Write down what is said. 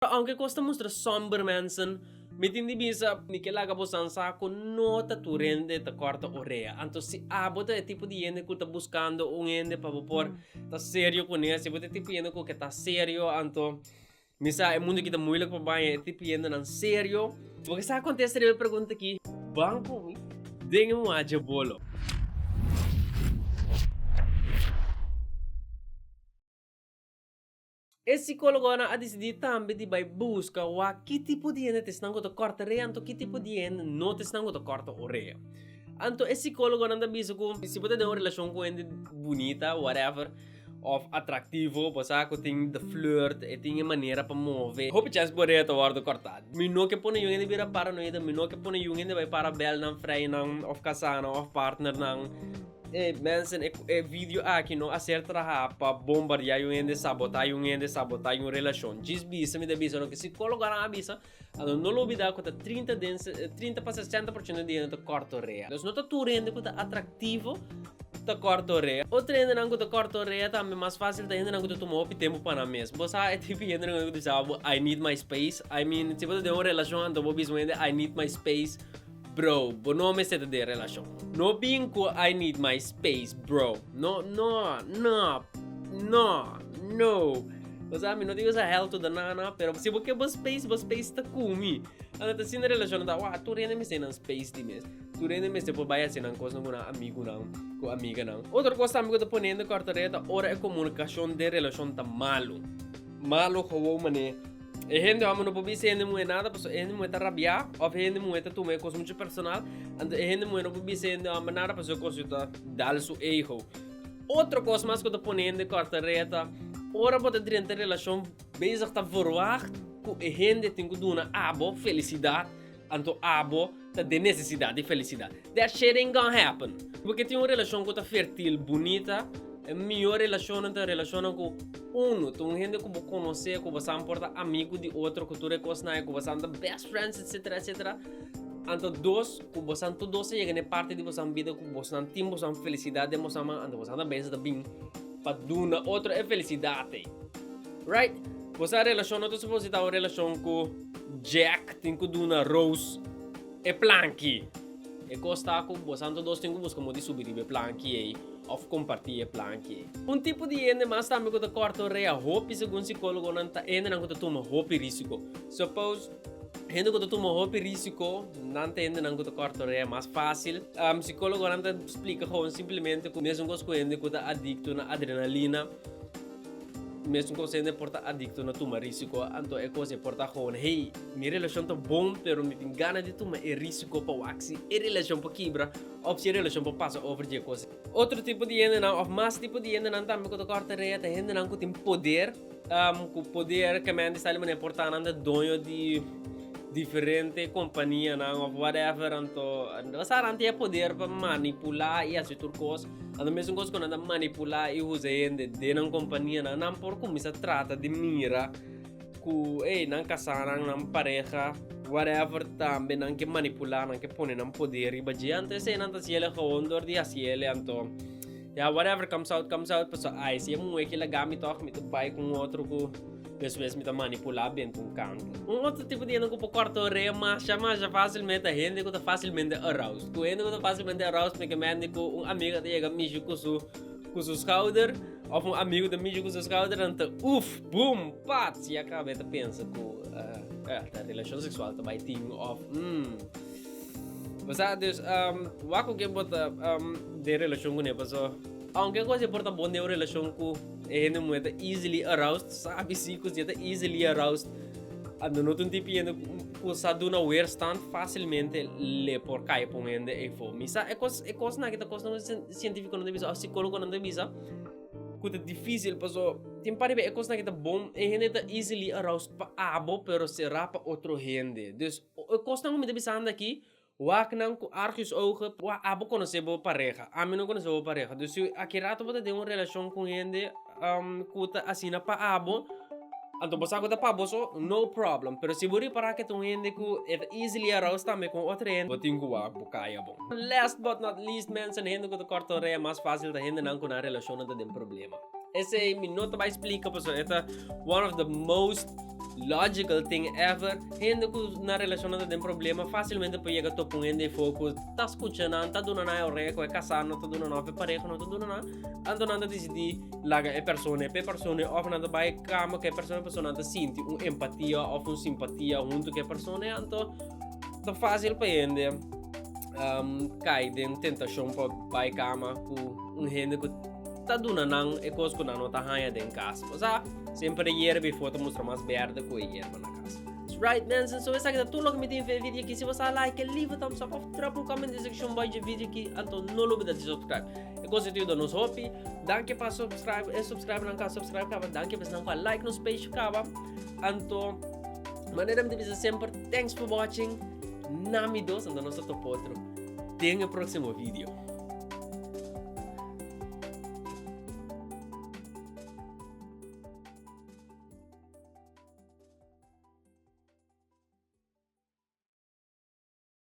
Aunke kos ta mustra somber mensen, mi tin di bisa, mi ke laga bosan sa ku no ta tur hende ta kòrta orea. Anto si abo ta e tipo di hende ku ta buskando un hende pa bo por ta serio kuné, si bo ta e tipo di hende ku ke ta serio, anto mi sa e mundu aki ta moeilijk pa baña e tipo di hendenan serio. Bo ke sa kontesta riba e pregunta aki? Ban ku mi den e muache bolo. E sikólogonan a disidí tambe di bai buska wak ki tipo di hende ta esnan ku ta kòrta orea anto ki tipo di hende no ta esnan ku ta kòrta orea. Anto e sikólogonan ta bisa ku si bo ta den un relashon ku hende bunita, whatever, òf atraktivo, bo sa ku tin de flirt, e tin e manera pa move, hopi chèns bo orea ta wòrdu kòrtá. Mi no ke pone yu hende bira paranoida, mi no ke pone yu hende bai para bèl nan freinan òf kasánan òf partnernan. E mensen, e, e video aki no a ser traha pa bombardear un hende, sabotar un hende, sabotar un relacion. Djis bisa, mi ta bisa loke psicólogonan a bisa, anto no lo olbida ku ta 30 den, 30 pa 60% di hende ta kòrta orea. Dus no ta tur hende ku ta atractivo ta kòrta orea. Otro hendenan ku ta kòrta orea tambe mas fácil ta hendenan ku ta tuma hopi tempu pa nan mes. Bo sa e tipo di hendenan ku ta bisa bo, I need my space. I mean, si bo ta den un relacion anto bo bisa un hende, I need my space. Bro, bo no mester ta den relashon. No bin ku I need my space, bro. No, no, no, no, no. Osea, mi no ta usa hell to the nana, pero si bo ke bo space, bo space ta ku mi. Anto ta asina relashon ta, wah, tur hende mester nan space di mes. Tur hende mester por bai hasi nan kosnan ku nan amigunan, ku amiganan. Otro kos tambe ku ta pone hende kòrta rea ta ora e komunikashon den relashon ta malu. Malu gewoon manera. E hende homber no por bisa e hende muhé nada pasobra e hende muhé ta rabiá òf e hende muhé ta tuma e kos muchu personal. Anto e hende muhé no por bisa e hende homber nada pasobra e kos yu ta dal su ego. Otro kos mas ku ta pone hende kòrta rea ta ora bo ta drenta relashon bezig ta verwagt ku e hende tin ku duna abo felisidat. Anto abo ta den nesesidat di felisidat. That shit ain't gonna happen. Bo ke tin un relashon ku ta fertil, bunita, e mihó relashonnan ta relashonnan ku unu ta un hende ku bo konosé, ku bo sa por ta amigu di otro, ku tur e kosnan ei, ku bo sa ta best friends, etsetera, etsetera. Anto dos, ku bosan tur dos a yega na e parti di bosan bida ku bosan tin bosan felisidat den bosan man, anto bosan ta bensa ta bin pa duna otro e felisidat ei. Right? Bosan relashon no ta supose ta un relashon ku Jack tin ku duna Rose e planki. E kos ta ku bosan tur dos tin ku buska modo di subi riba e planki ei òf kompartí e planki ei. Un tipo di hende mas tambe ku ta kòrta orea hopi segun sikólogonan ta hendenan ku ta tuma hopi risiko. Suppose hende ku ta tuma hopi risiko nan ta hendenan ku ta kòrta orea mas fásil. Sikólogonan ta splika gewoon simplemente ku mesun kos ku hende ku ta adikto na adrenalina. Mesun kos hende por ta adikto na tuma risiko, anto e kos e por ta gewoon, hey, mi relashon ta bon, pero mi tin gana di tuma e risiko pa wak si e relashon por kibra òf si e relashon por pasa over di e kos. Otro tipo di hendenan òf mas tipo di hendenan tambe ku ta kòrta rea ta hendenan ku tin poder, ku poder ke men di sali manera por ta nan ta doño di diferente kompanianan òf whatever, anto sa nan tin e poder pa manipulá i hasi tur kos. Anto mesun kos ku nan ta manipulá i usa hende den nan kompanianan, nan por kuminsá trata di mira ku ey nan kasánan, nan pareha, whatever tambe nan ke manipulá, nan ke pone nan poder riba dje. Anto esei nan ta hasiel gewoon dor di hasiel anto ya whatever comes out comes out pasobra ay si e muhé ke laga mi tòg mi ta bai ku un otro ku Despues mi ta manipulá benta un kantu. Un otro tipo di hende ku por kòrta orea masha masha fásilmente ta hende ku ta fásilmente aroused. Ku hende ku ta fásilmente aroused mi ke mende ku un amiga ta yega mishi ku su ku su skouder òf un amigu ta mishi ku su skouder nan ta uf bum pats ya kaba e ta pensa ku ta relashon seksual ta bai tin òf mm. Bo sa dus wak ku ke bo ta den relashon kuné paso aunke kos e por ta bon den un relashon ku E hende muhé ta easily aroused, sabi si ku si e ta easily aroused, anto no ta un tipo hende ku sa duna weerstand fácilmente le por kai pa un hende eifo. Mi sa e kos e kosnan aki ta kosnan ku sientífikonan ta bisa òf sikólogonan ta bisa ku ta difísil paso tin par di bes e kosnan aki ta bon e hende ta easily aroused pa abo pero será pa otro hende. Dus e kosnan ku mi ta bisando aki Wak nan ku argusogen, wak abo konosé bo pareha, ami no konosé bo pareha. Dus si aki rato bo ta den un relashon ku un hende ku ta asina pa abo, anto bo sa ku ta pa bo so, no problem. Pero si bo ripará ku e ta un hende ku e ta easily aroused tambe ku un otro hende, bo tin ku wak bo kaya bon. Last but not least mensen, hende ku ta kòrta orea mas fásil ta hendenan ku nan relashonnan ta den problema. Esei mi no ta bai splika pasobra e ta one of the most. logical thing ever. Hende ku na relashon nan ta den problema fásilmente por yega topa un hende afó ku ta skucha nan, ta duna nan e orea ku e kasá no ta duna nan òf e pareha no ta duna nan. Anto nan ta disidí laga e persona e pa e persona òf nan ta bai kama ku e persona pasobra nan ta sinti un empatia òf un simpatia huntu ku e persona anto ta fásil pa hende kai den tentashon pa bai kama ku un hende ku ta duna nan e kos ku nan no ta haña den kas. Osea, semper e yerba afó ta mustra mas berde ku e yerba na kas. Right mensen, so esaki ta tur loke mi tin for e video aki. Si bo sa like, leave a thumbs up of drop un comment den section bou dje video aki. Anto no lubida di subscribe. E kos ei ta yuda nos hopi. Danki pa subscribe, e subscribe nan ku a subscribe kaba. Danki pa esnan ku a like nos page kaba. Anto, manera mi ta bisa semper, thanks for watching. Na mi dos, anto nos ta topa otro den e próximo video.